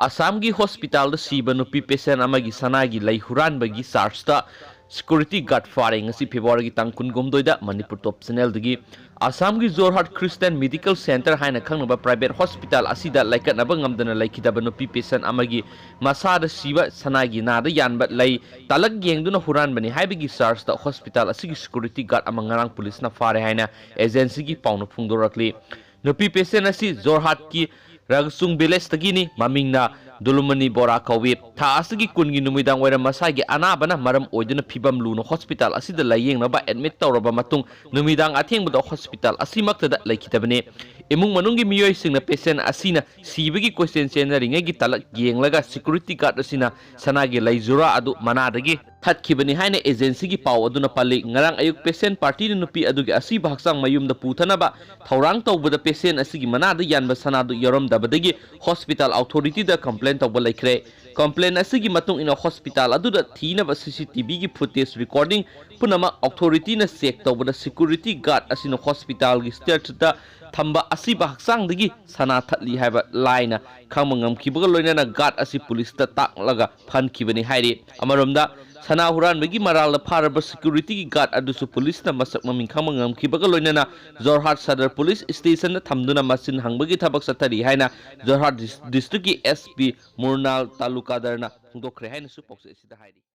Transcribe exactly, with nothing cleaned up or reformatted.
ꯑꯁꯥꯝꯒꯤ ꯍꯣꯁꯄꯤꯇꯥꯜꯗ ꯁꯤꯕ ꯅꯨꯄꯤ ꯄꯦꯁꯦꯟ ꯑꯃꯒꯤ ꯁꯅꯥꯒꯤ ꯂꯩ ꯍꯨꯔꯥꯟꯕꯒꯤ ꯆꯥꯔꯖꯇ ꯁꯦꯀ꯭ꯌꯨꯔꯤꯇꯤ ꯒꯥꯔꯗ ꯐꯥꯔꯦ꯫ ꯉꯁꯤ ꯐꯦꯕ꯭ꯔꯨꯋꯥꯔꯤꯒꯤ ꯇꯥꯡ ꯀꯨꯟꯍꯨꯝꯗꯣꯏꯗ ꯃꯅꯤꯄꯨꯔ ꯇꯣꯞ ꯆꯦꯅꯦꯜꯗꯒꯤ꯫ ꯑꯁꯥꯝꯒꯤ ꯖꯣꯔꯍꯥꯠ ꯈ꯭ꯔꯤꯁꯇꯤꯌꯟ ꯃꯦꯗꯤꯀꯦꯜ ꯁꯦꯟꯇꯔ ꯍꯥꯏꯅ ꯈꯪꯅꯕ ꯄ꯭ꯔꯥꯏꯚꯦꯠ ꯍꯣꯁꯄꯤꯇꯥꯜ ꯑꯁꯤꯗ ꯂꯥꯏꯀꯠꯅꯕ ꯉꯝꯗꯅ ꯂꯩꯈꯤꯗꯕ ꯅꯨꯄꯤ ꯄꯦꯁꯦꯟ ꯑꯃꯒꯤ ꯃꯁꯥꯗ ꯁꯤꯕ ꯁꯅꯥꯒꯤ ꯅꯥꯗ ꯌꯥꯟꯕ ꯂꯩ ꯇꯂꯛ ꯌꯦꯡꯗꯨꯅ ꯍꯨꯔꯥꯟꯕꯅꯤ ꯍꯥꯏꯕꯒꯤ ꯆꯥꯔꯖꯇ ꯍꯣꯁꯄꯤꯇꯥꯜ ꯑꯁꯤꯒꯤ ꯁꯦꯀ꯭ꯌꯨꯔꯤꯇꯤ ꯒꯥꯔꯗ ꯑꯃ ꯉꯔꯥꯡ ꯄꯨꯂꯤꯁꯅ ꯐꯥꯔꯦ ꯍꯥꯏꯅ ꯑꯦꯖꯦꯟꯁꯤꯒꯤ ꯄꯥꯎꯅ ꯐꯣꯡꯗꯣꯔꯛꯂꯤ꯫ ꯅꯨꯄꯤ ꯄꯦꯁꯦꯟ ꯑꯁꯤ ꯖꯣꯔꯍꯥꯠꯀꯤ ꯔꯒꯆꯨꯡ ꯚꯤꯂꯦꯖꯇꯒꯤꯅꯤ꯫ ꯃꯃꯤꯡꯅ ꯗꯨꯂꯨꯃꯅꯤ ꯕꯣꯔꯥ ꯀꯧꯏ꯫ ꯊꯥ ꯑꯁꯤꯒꯤ ꯀꯨꯟꯒꯤ ꯅꯨꯃꯤꯗꯥꯡ ꯋꯥꯏꯔꯝ ꯃꯁꯥꯒꯤ ꯑꯅꯥꯕꯅ ꯃꯔꯝ ꯑꯣꯏꯗꯨꯅ ꯐꯤꯕꯝ ꯂꯨꯅ ꯍꯣꯁꯄꯤꯇꯥꯜ ꯑꯁꯤꯗ ꯂꯥꯌꯦꯡꯅꯕ ꯑꯦꯗꯃꯤꯠ ꯇꯧꯔꯕ ꯃꯇꯨꯡ ꯅꯨꯃꯤꯗꯥꯡ ꯑꯊꯦꯡꯕꯗ ꯍꯣꯁꯄꯤꯇꯥꯜ ꯑꯁꯤꯃꯛꯇꯗ ꯂꯩꯈꯤꯗꯕꯅꯤ꯫ ꯏꯃꯨꯡ ꯃꯅꯨꯡꯒꯤ ꯃꯤꯑꯣꯏꯁꯤꯡꯅ ꯄꯦꯁꯦꯟ ꯑꯁꯤꯅ ꯁꯤꯕꯒꯤ ꯀꯣꯏꯆꯦꯟ ꯆꯦꯟꯅꯔꯤꯉꯩꯒꯤ ꯇꯂꯛ ꯌꯦꯡꯂꯒ ꯁꯦꯀ꯭ꯌꯨꯔꯤꯇꯤ ꯒꯥꯔꯗ ꯑꯁꯤꯅ ꯁꯅꯥꯒꯤ ꯂꯩ ꯖꯨꯔꯥ ꯑꯗꯨ ꯃꯅꯥꯗꯒꯤ ꯊꯠꯈꯤꯕꯅꯤ ꯍꯥꯏꯅ ꯑꯦꯖꯦꯟꯁꯤꯒꯤ ꯄꯥꯎ ꯑꯗꯨꯅ ꯄꯜꯂꯤ꯫ ꯉꯔꯥꯡ ꯑꯌꯨꯛ ꯄꯦꯁꯦꯟ ꯄꯥꯔꯇꯤꯅ ꯅꯨꯄꯤ ꯑꯗꯨꯒꯤ ꯑꯁꯤꯕ ꯍꯛꯆꯥꯡ ꯃꯌꯨꯝꯗ ꯄꯨꯊꯅꯕ ꯊꯧꯔꯥꯡ ꯇꯧꯕꯗ ꯄꯦꯁꯦꯟ ꯑꯁꯤꯒꯤ ꯃꯅꯥꯗ ꯌꯥꯟꯕ ꯁꯅꯥꯗꯨ ꯌꯥꯎꯔꯝꯗꯕꯗꯒꯤ ꯍꯣꯁꯄꯤꯇꯥꯜ ꯑꯣꯊꯣꯔꯤꯇꯤꯗ ꯀꯝꯄ꯭ꯂꯦꯟ ꯇꯧꯕ ꯂꯩꯈ꯭ꯔꯦ꯫ ꯀꯝꯄ꯭ꯂꯦꯟ ꯑꯁꯤꯒꯤ ꯃꯇꯨꯡ ꯏꯟꯅ ꯍꯣꯁꯄꯤꯇꯥꯜ ꯑꯗꯨꯗ ꯊꯤꯅꯕ ꯁꯤ ꯁꯤ ꯇꯤ ꯚꯤꯒꯤ ꯐꯨꯇꯦꯖ ꯔꯦꯀꯣꯔꯗꯤꯡ ꯄꯨꯝꯅꯃꯛ ꯑꯣꯊꯣꯔꯤꯇꯤꯅ ꯆꯦꯛ ꯇꯧꯕꯗ ꯁꯦꯀ꯭ꯌꯨꯔꯤꯇꯤ ꯒꯥꯔꯗ ꯑꯁꯤꯅ ꯍꯣꯁꯄꯤꯇꯥꯜꯒꯤ ꯁ꯭ꯇꯦꯌꯔꯗ ꯊꯝꯕ ꯑꯁꯤꯕ ꯍꯛꯆꯥꯡꯗꯒꯤ ꯁꯅꯥ ꯊꯠꯂꯤ ꯍꯥꯏꯕ ꯂꯥꯏꯅ ꯈꯪꯕ ꯉꯝꯈꯤꯕꯒ ꯂꯣꯏꯅꯅ ꯒꯥꯔꯗ ꯑꯁꯤ ꯄꯨꯂꯤꯁꯇ ꯇꯥꯛꯂꯒ ꯐꯍꯟꯈꯤꯕꯅꯤ ꯍꯥꯏꯔꯤ꯫ ꯑꯃꯔꯣꯝꯗ, ꯁꯅꯥ ꯍꯨꯔꯥꯟꯕꯒꯤ ꯃꯔꯥꯜꯗ ꯐꯥꯔꯕ ꯁꯦꯀ꯭ꯌꯨꯔꯤꯇꯤꯒꯤ ꯒꯥꯔꯗ ꯑꯗꯨꯁꯨ ꯄꯨꯂꯤꯁꯅ ꯃꯁꯛ ꯃꯃꯤꯡ ꯈꯪꯕ ꯉꯝꯈꯤꯕꯒ ꯂꯣꯏꯅꯅ ꯖꯣꯔꯍꯥꯠ ꯁꯗꯔ ꯄꯨꯂꯤꯁ ꯁ꯭ꯇꯦꯁꯟꯗ ꯊꯝꯗꯨꯅ ꯃꯁꯤꯟ ꯍꯪꯕꯒꯤ ꯊꯕꯛ ꯆꯠꯊꯔꯤ ꯍꯥꯏꯅ ꯖꯣꯔꯍꯥꯠ ꯗꯤꯁ-, ꯗꯤꯁꯇ꯭ꯔꯤꯛꯀꯤ ꯑꯦꯁ ꯄꯤ ꯃꯨꯔꯅꯥꯜ ꯇꯥꯂꯨꯀꯥꯗꯔꯅ ꯐꯣꯡꯗꯣꯛꯈ꯭ꯔꯦ ꯍꯥꯏꯅꯁꯨ ꯄꯥꯎꯆꯦ ꯑꯁꯤꯗ ꯍꯥꯏꯔꯤ꯫